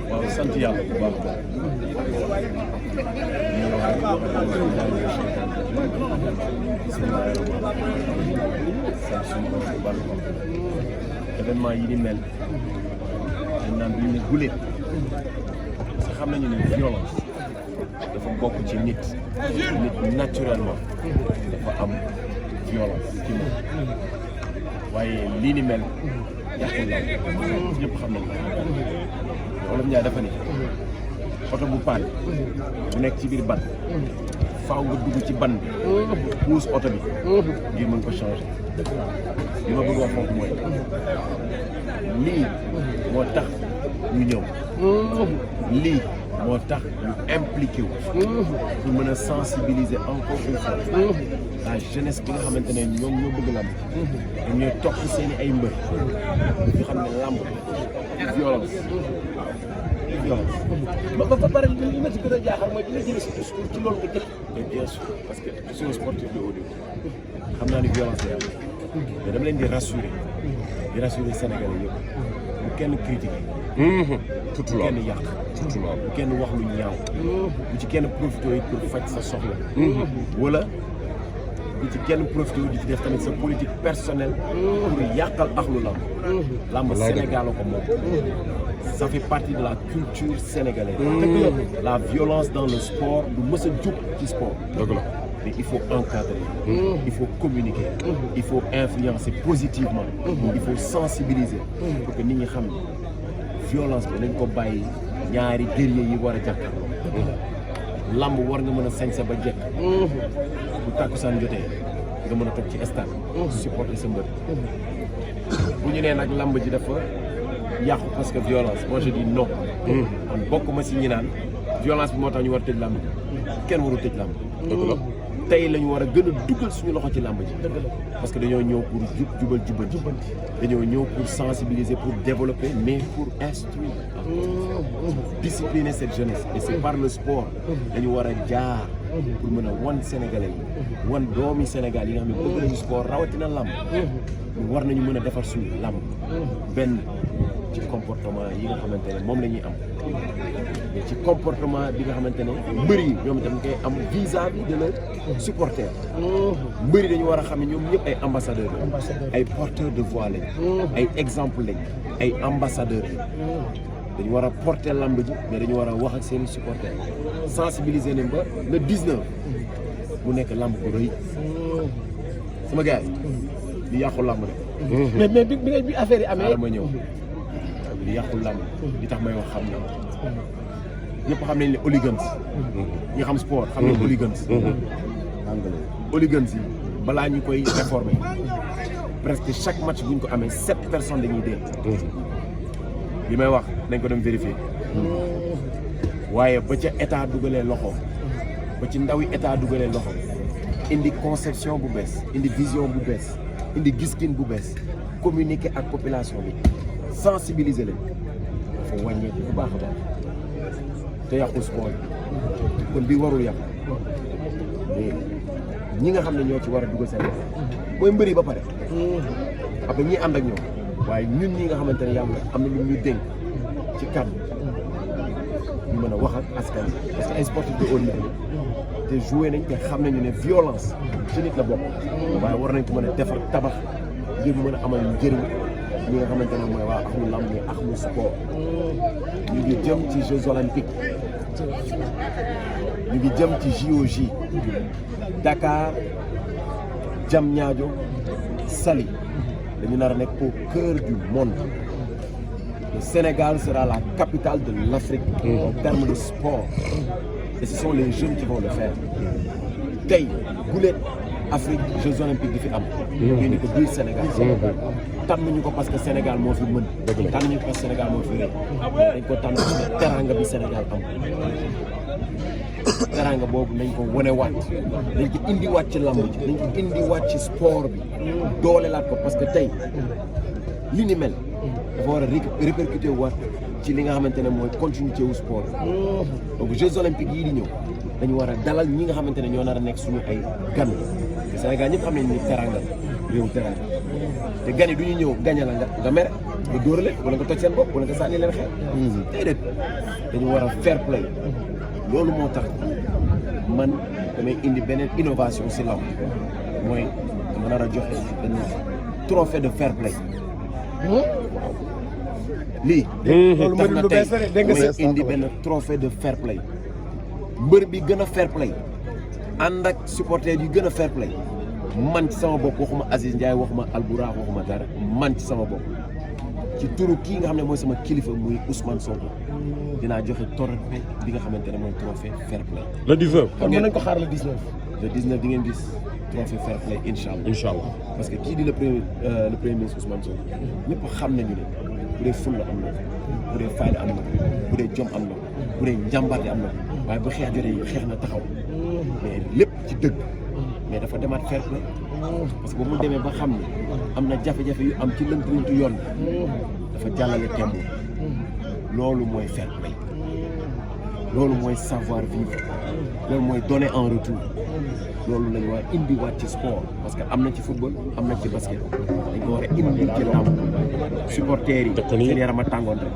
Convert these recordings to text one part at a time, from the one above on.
waaw sant yàlla bu baax événement yi ni mel dañ naan duñ ne guléet parce que xam nañu ne violence dafa bokk ci nit naturellement dafa am violence ci moom waaye lii ni mel yàqul la ñëpp xam nañ la Wolof Njaay dafa ni oto bu paan bu nekk ci biir ban faaw nga dugg ci ban bi puus oto bi ngir mën ko changer li ma bëgg wax foofu mooy lii moo tax ñu ñëw lii moo tax ñu impliqué wu pour mën a sensibiliser encore une fois la jeunesse bi nga xamante ne ñoom ñoo bëgg làmb ñoom ñooy topp seeni ay mbër ñu xam ne làmb violence ba pare li ma ci gën a jaaxal mooy bi nga jëlee sa discours ci loolu nga jël mais bien sûr parce que je suis un sportif de haut niveau xam naa ni violence lay am mais dama leen di rassurer Sénégalais yëpp bu kenn critiquer bu kenn yàq bu kenn wax lu ñaaw bu ci kenn profité yi pour faj sa soxla wala bu ci kenn profité di ci def tamit sa politique personnelle pour yàqal axlu lamb Sénégal la ko moom ça fait partie de la culture sénégalaise la violence dans le sport du mës a jug ci sport mais il faut encadrer il faut communiquer il faut influencer positivement il faut sensibiliser pour que nit ñi xam ne violence bi nañ ko bàyyi ñaari guerrier yi war a jàkkaarloo lamb war nga mën a sañse ba jekk bu tàkkusaan jotee nga mën a toog ci stade supporter sa mbër bu ñu nee nag lamb ji dafa yàqu parce que violence moi je dis non man bokkuma si ñi naan violence bi moo tax ñu war a tëj lamb ji kenn waru tëj lamb dëgg la tey la ñu war a gën a dugal suñu loxo ci lamb ji parce que dañoo ñëw pour jubal jubanti dañoo ñëw pour sensibiliser pour développer mais pour instruire discipliner cette jeunesse et c'est par le sport dañu war a jaar pour mën a wan Sénégalais yi wan doomi Sénégal yi nga xam ne bëgg nañu sport rawatina lamb war nañu mën a defar suñu lamb benn ci comportement yi nga xamante ne moom la ñuy am mais ci comportement bi nga xamante ne mbër yi ñoom itam koy am vis-à-vis de leurs supporters mbër yi dañu war a xam ne ñoom ñëpp ay ambassadeurs lañ ay porteurs de voix lañ ay exemple lañ ay ambassadeurs lañ dañu war a porter lamb ji mais dañu war a wax ak seen i supporters sensibiliser leen ba le 19 mu nekk lamb bu rëy sama gars yi li yàqu lamb de mais bi affaire yi amee ma ñëw li yàqul lamb li tax may wax xam na ñëpp xam nañ ne hooligans ñi xam sport xam nañ hooligans hooligans yi balaa ñu koy réformer presque chaque match bu ñu ko amee 7 personnes dañuy dee li may wax nañ ko dem vérifier waaye ba ca état dugalee loxo ba ci ndawi état dugalee loxo indi conception bu bees indi vision bu bees indi gis-gin bu bees communiquer ak population bi sensibiliser leen dafa wàññeeku bu baax a baax te yàqu sport kon bii warul yàqu mais ñi nga xam ne ñoo ci war a dugal seen loxo mooy mbëri ba pare après ñi ànd ak ñoom waaye ñun ñi nga xamante ne yàlla am na lu ñu dénk ci kàddu ñu mën a wax ak askan parce que ay sportifs de haut niveau te joué nañ te xam nañu ne violence ci nit la bokk waaye war nañ ko mën a defar tabax ngir mën a amal njëriñ ñi nga xamante ne mooy waa axlu lamb ni axlu sport ñu ngi jëm ci Jeux olympiques ñu ngi jëm ci JOJ Dakar Diamniadio Saly dañu nar a nekk au cœur du monde le Sénégal sera la capitale de l'Afrique en termes de sport et ce sont les jeunes qui vont le faire tey guléet Afrique Jeux olympiques di fi am ñu ni ko biir Sénégal tànnuñu ko parce que Sénégal moo fi mën tànnuñu ko parce que Sénégal moo fi rëy dañ ko tànn parce que teranga bi Sénégal am teranga boobu nañ ko wonewaat nañ ko indiwaat ci lamb ji nañ ko indiwaat ci sport bi doolelaat ko parce que tey li ni mel dafa war a répercuté waat ci li nga xamante ne mooy continuité wu sport donc Jeux olympiques yii di ñëw dañu war a dalal ñi nga xamante ne ñoo nar a nekk suñu ay gan te Sénégal ñëpp xam nañ ni teranga réew teranga te gan yi du ñu ñëw gañe la nga mere nga dóor leen wala nga toj seen bopp wala nga sànni leen xeer. déedéet dañu war a fair play loolu moo tax man damay indi beneen innovation si lamb mooy dama nar a joxe benn trophée de fair play. lii. loolu tax na lu tey bees la de dégg nga mooy indi benn trophée de fair play mbër bi gën a fair play ànd ak supporter yi gën a fair play man ci sama bopp waxuma Aziz Ndiaye waxuma Albourakh waxuma dara man ci sama bopp ci turu kii nga xam ne mooy sama kilifa muy Ousmane Sonko dinaa joxe trophée bi nga xamante ne mooy trophée fair play. le 19. kon mën nañ ko xaar le 19. le 19 di ngeen gis trophée fair play incha allah. incha allah parce que kii di le premier ministre Ousmane Sonko ñëpp xam nañu ne bu dee fulla am na bu dee fayda am na bu dee jom am na bu dee njàmbaate am na waaye bu xeex jotee xeex na taxaw mais lépp ci dëgg mais dafa demaat fair play parce que ba mu demee ba xam ne am na jafe-jafe yu am ci lënt-lëntu yoon dafa jàllale temb loolu mooy fair play loolu mooy savoir vivre loolu mooy donner en retour loolu lañu war a indiwaat ci sport parce que am na ci football am na ci basket dañ ko war a indi ci làmb supporters yi seen yaram a tàngoon rek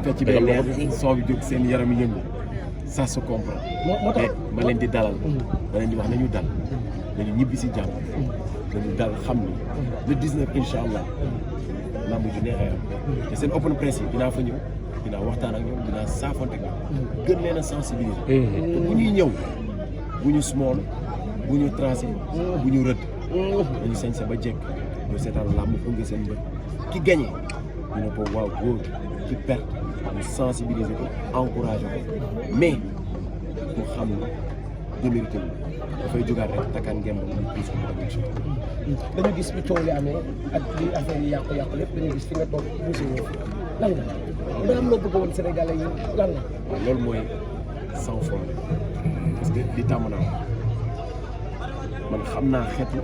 fecc bi neex soo bi jóg seen yaram yi yëngu ça se comprend te ma leen di dalal ma leen di wax nañu dal nañu ñibbi si jàmm nañu dal xam ni le 19 incha allah lamb ju neexee am te seen open press yi dinaa fa ñëw dinaa waxtaan ak ñoom dinaa saafonte ak ñoom gën leen a sensibiliser te bu ñuy ñëw bu ñu small bu ñu tracé bu ñu rëdd dañu sañse ba jekk ñu seetaan làmb fu ngi seen bët ki gagné ñu ne ko waaw góor ki perte ñu sensibiliser ko encouragé ko mais mu xam ne démérité wu dafay jógaat rek takkaan ngemb ñu puus ko mu dem dañu gis bi coow li amee ak li affaire yi yàqu-yàqu lépp dañu gis fi nga toog bougé woo lan nga am loo bëgg woon Sénégalais yi lan la. waaw loolu mooy sans foi parce que li tàmm naa man xam naa xeetu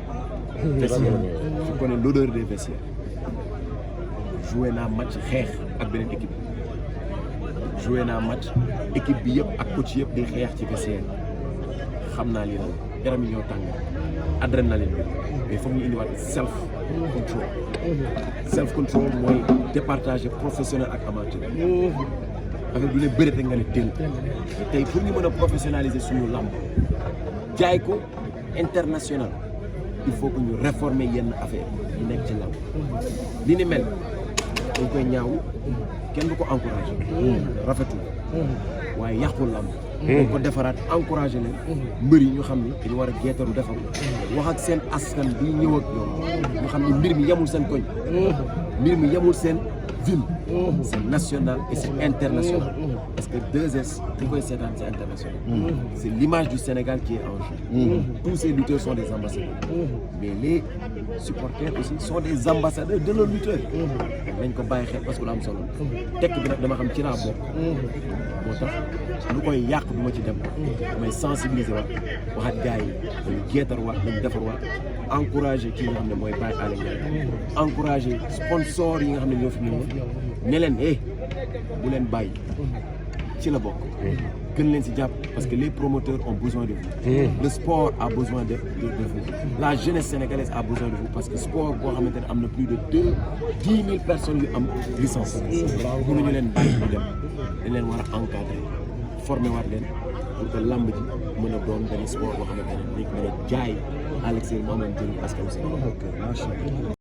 vestiaire je connais l'odeur des vestiaires joué naa match xeex ak beneen équipe joué naa match équipe bi yëpp ak coach yëpp di xeex ci vestiaire xam naa lii la yaram yi ñoo tàng adrénaline bi mais foog ñu indiwaat self control mooy départager professionnel ak amateur affaire du ne bëri rek nga ne teel tey pour ñu mën a professionnaliser suñu làmb jaay ko international il faut que ñu réformer yenn affaire yi nekk ci làmb li ni mel dañ koy ñaaw kenn du ko encouragé rafetul waaye yàqul làmb dañ ko defaraat encouragé leen mbër yi ñu xam ni dañu war a geetaru defaru wax ak seen askan bi ñëw ak ñoom ñu xam ne mbir mi yemul seen koñ mbir mi yemul seen ville c'est national et c'est international parce que 2S ñu koy seetaan c'est international c'est l'image du Sénégal qui est en jeu tous ces lutteurs sont des ambassadeurs mais les supporters aussi sont des ambassadeurs de leurs lutteurs nañ ko bàyyi xel parce que lu am solo tekk bi nag dama xam ci laa bokk moo tax lu koy yàq du ma ci dem damay sensibiliser waat waxaat gars yi dañu geetar waat dañu defar waat encourager kii nga xam ne mooy Baye Alé Ndiaye encourager sponsor yi nga xam ne ñoo fi ñëwoon ne leen bu leen bàyyi ci la bokk gën leen si jàpp parce que les promoteurs ont besoin de vous le sport a besoin de vous la jeunesse sénégalaise a besoin de vous parce que sport boo xamante ne am na plus de 10 000 personnes yu am licence mënuñu leen bàyyi ñu dem dañ leen war a encadrer former waat leen pour que lamb ji mën a doon benn sport boo xamante ne dañ ko mën a jaay à l'extérieur mu am leen jëriñ parce que